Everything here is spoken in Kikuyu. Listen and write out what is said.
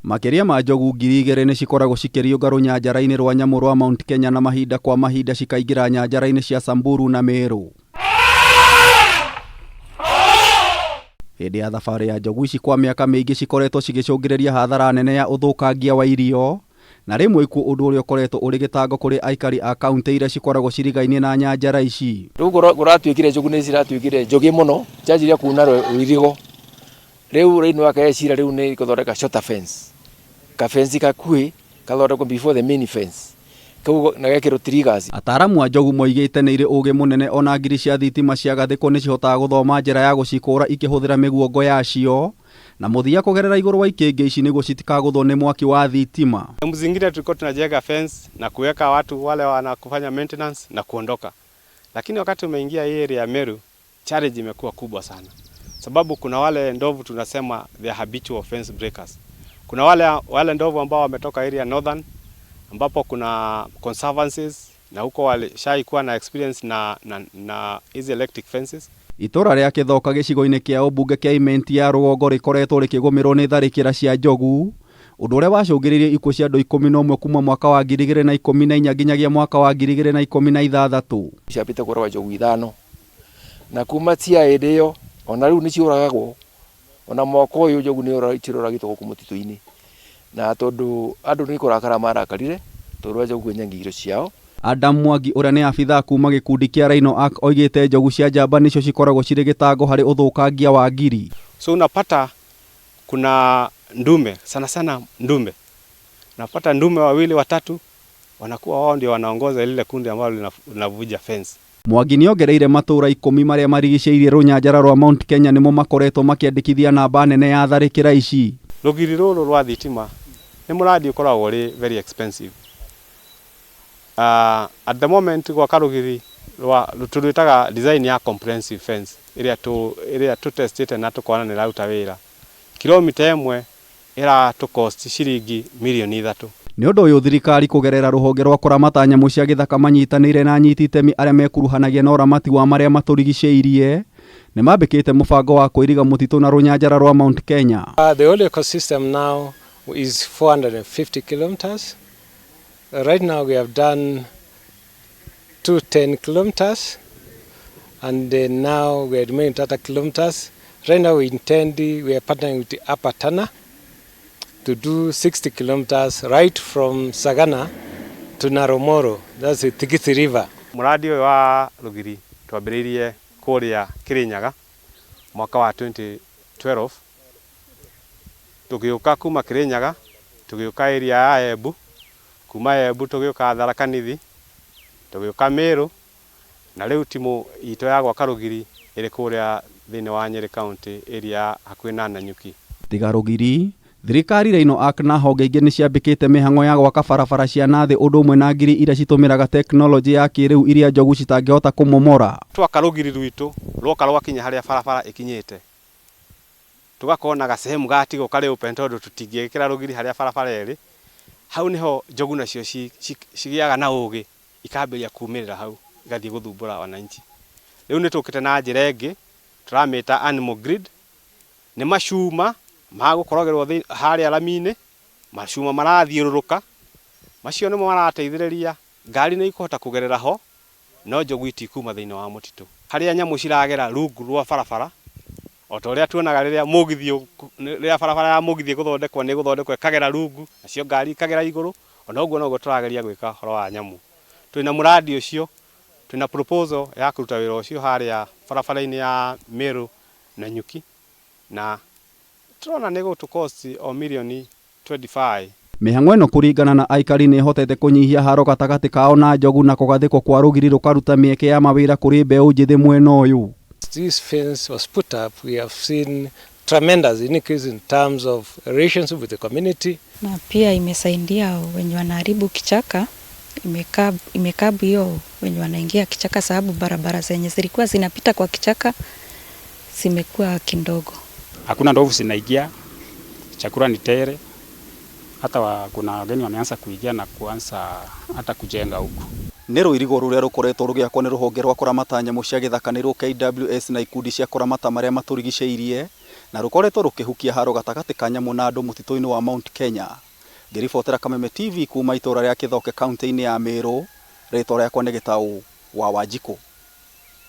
Makĩria ma njogu 2000 nĩ cikoragwo cikĩriũnga rũnyanjara-inĩ rwa nyamũ rwa Mount Kenya na mahinda kwa mahinda cikaingĩra nyanjara-inĩ cia Samburu na Meru. Hĩndĩ ya thabarĩ ya njogu ici kwa mĩaka mĩingĩ cikoretwo cigĩcũngĩrĩria hathara nene ya ũthũkangia wa irio na rĩmwe ikuũ, ũndũ ũrĩa ũkoretwo ũrĩ gĩtango kũrĩ aikari a kauntĩ iria cikoragwo cirigainie na nyanjara ici. Rĩu kũratuĩkire njogu nĩ ciratuĩkire njũgĩ mũno, cianjirie kuna rũirigo. Rĩu raini wake ecira rĩu nĩ gũthondeka shorter fence, ka fence gakuhĩ gathondekwo before the main fence, kau na gekĩrwo triggers. Ataaramu a njogu moigĩte nĩ irĩ ũgĩ mũnene, ona ngiri cia thitima ciagathĩkwo nĩ cihotaga gũthoma njĩra ya gũcikũra ikĩhũthĩra mĩguongo yacio na mũthia kũgerera igũrũ wa ikĩngĩ ici nĩguo citikagũthwo nĩ mwaki wa thitima. Zingine tulikuwa tunajenga fence na kuweka watu wale wanakufanya maintenance na kuondoka, lakini wakati umeingia hii area ya Meru, challenge imekuwa kubwa sana, sababu kuna wale ndovu tunasema they are habitual fence breakers. Kuna wale ndovu ambao wametoka area northern ambapo kuna conservancies na huko walishaikuwa na experience na hizi electric fences. Itũra rĩa Kĩthoka gĩcigo-inĩ kĩa ũmbunge kĩa Imenti ya rũgongo rĩkoretwo rĩkĩgũmĩrwo nĩ tharĩkĩra cia njogu, ũndũ ũrĩa wacũngĩrĩirie ikuũ cia andũ 11 kuma mwaka wa 2014 nginyagia mwaka wa 2016. Ciambĩte kũraga njogu ithano na kuma cia hĩndĩ ĩyo ona rĩu nĩ ciũragagwo. Ona mwaka ũyũ njogu nĩ cirũragĩtwo gũkũ mũtitũ-inĩ, na tondũ andũ nĩ kũrakara marakarire tondũ wa njogu kwenyangia irio ciao. Adam Mwangi ũrĩa nĩ abithaa kuma gĩkundi kĩa Rhino Ark oigĩte njogu cia njamba nĩcio cikoragwo cirĩ gĩtango harĩ ũthũkangia wa ngiri. So unapata kuna ndume, sana sana ndume, unapata ndume wawili watatu wanakuwa wao ndio wanaongoza lile kundi ambalo linavuja fence. Mwangi nĩongereire matũra 10 marĩa marigicĩirie rũnyanjara rwa Mount Kenya nĩmo makoretwo makĩandĩkithia namba nene ya tharĩkĩra ici. Rũgiri rũrũ rwa thitima nĩ mũradi ũkoragwo ũrĩ very expensive. At the moment gwaka rũgiri rwa tũrwĩtaga design ya comprehensive fence ĩrĩa tũtestĩte na tũkona nĩ ĩraruta wĩra, kilomita 1 ĩratũ cost ciringi mirioni 3. Nĩ ũndũ ũyũ thirikari kũgerera rũhonge rwa kũramata nyamũ cia gĩthaka manyitanĩire na anyiti itemi arĩa mekuruhanagia na ũramati wa marĩa matũrigicĩirie nĩ mambĩkĩte mũbango wa kũiriga mũtitũ na rũnyanjara rwa Mount Kenya. The whole ecosystem now is 450 kilometers. Right now we have done 210 kilometers, and now we are remaining 30 kilometers. Right now we are partnering with the Upper Tana to do 60 kilometers right from Sagana to Naromoro, that's the Tikiti River. Muradi ũyũ wa rũgiri twambĩrĩirie kũrĩa Kirinyaga mwaka wa 2012, tũgĩũka kuma Kirinyaga tũgĩũka area ya Embu, kuma Embu tũgĩũka Tharaka Nithi, tũgĩũka Meru, na rĩu timu itũ ya gwaka rũgiri ĩrĩ kũrĩa thĩinĩ wa Nyeri County area hakuhĩ na Nanyuki. Tiga rũgiri, thirikari Rhino Ark na honge ingĩ nĩ ciambĩkĩte mĩhang'o ya gwaka barabara cia nathĩ ũndũ ũmwe na ngiri iria citũmĩraga tekinoronjĩ ya kĩrĩu iria njogu citangĩhota kũmomora. Twaka rũgiri rwitũ rwoka rwakinya harĩa barabara ĩkinyĩte, tũgakorwo na gacehemu gatigwo karĩ open tondũ tũtingĩgĩkĩra rũgiri harĩa barabara ĩrĩ. Hau nĩho njogu nacio cigĩaga na ũgĩ, ikambĩrĩria kumĩrĩra hau igathiĩ gũthumbũra wananchi. Rĩu nĩ tũkĩte na njĩra ĩngĩ tũramĩta animal grid. Nĩ macuma magũkorogerwo harĩa rami-inĩ, macuma marathiũrũrũka, macio nĩmo marateithĩrĩria ngari nĩ ikũhota kũgerera ho, no njogu itikuma thĩinĩ wa mũtitũ. Harĩa nyamũ ciragera rungu rwa barabara, o ta ũrĩa tuonaga rĩrĩa mũgithi, rĩrĩa barabara ya mũgithi ĩgũthondekwo nĩ ĩgũthondekwo ĩkagera rungu, nacio ngari ikagera igũrũ, ona ũguo noguo tũrageria gwĩka ũhoro wa nyamũ. Twĩna mũradi ũcio, twĩna proposal ya kũruta wĩra ũcio harĩa barabara-inĩ ya Meru na Nyuki, na tũrona nĩ gũtũ cost o mirioni 25. Mĩhang'o ĩno kũringana na aikari nĩ ĩhotete kũnyihia haro gatagatĩ kao na njogu, na kũgathĩkwo kwa rũgiri rũkaruta mĩeke ya mawĩra kũrĩ mbeũ njĩthĩ mwena ũyũ. This fence was put up, we have seen tremendous increase in terms of relationship with the community. Na pia imesaidia wenye wanaharibu kichaka, imekabu hiyo wenye wanaingia kichaka, sababu barabara zenye zilikuwa zinapita kwa kichaka zimekuwa kidogo. Hakuna ndovu zinaingia, chakula ni tele, hata kuna wageni wameanza kuingia na kuanza hata kujenga huku. Nĩ rũirigo rũrĩa rũkoretwo rũgĩakwo nĩ rũhonge rwa kũramata nyamũ cia gĩthaka nĩ rwo KWS na ikundi cia kũramata marĩa matũrigicĩirie na na rũkoretwo rũkĩhukia haro gatagatĩ ka nyamũ na andũ mũtitũ-inĩ wa Mount Kenya. Ngĩribotera Kameme TV kuma itũra rĩa Kĩthoke kaunti-inĩ ya Meru, rĩtwa rĩakwa nĩ Gĩtaũ wa Wanjikũ.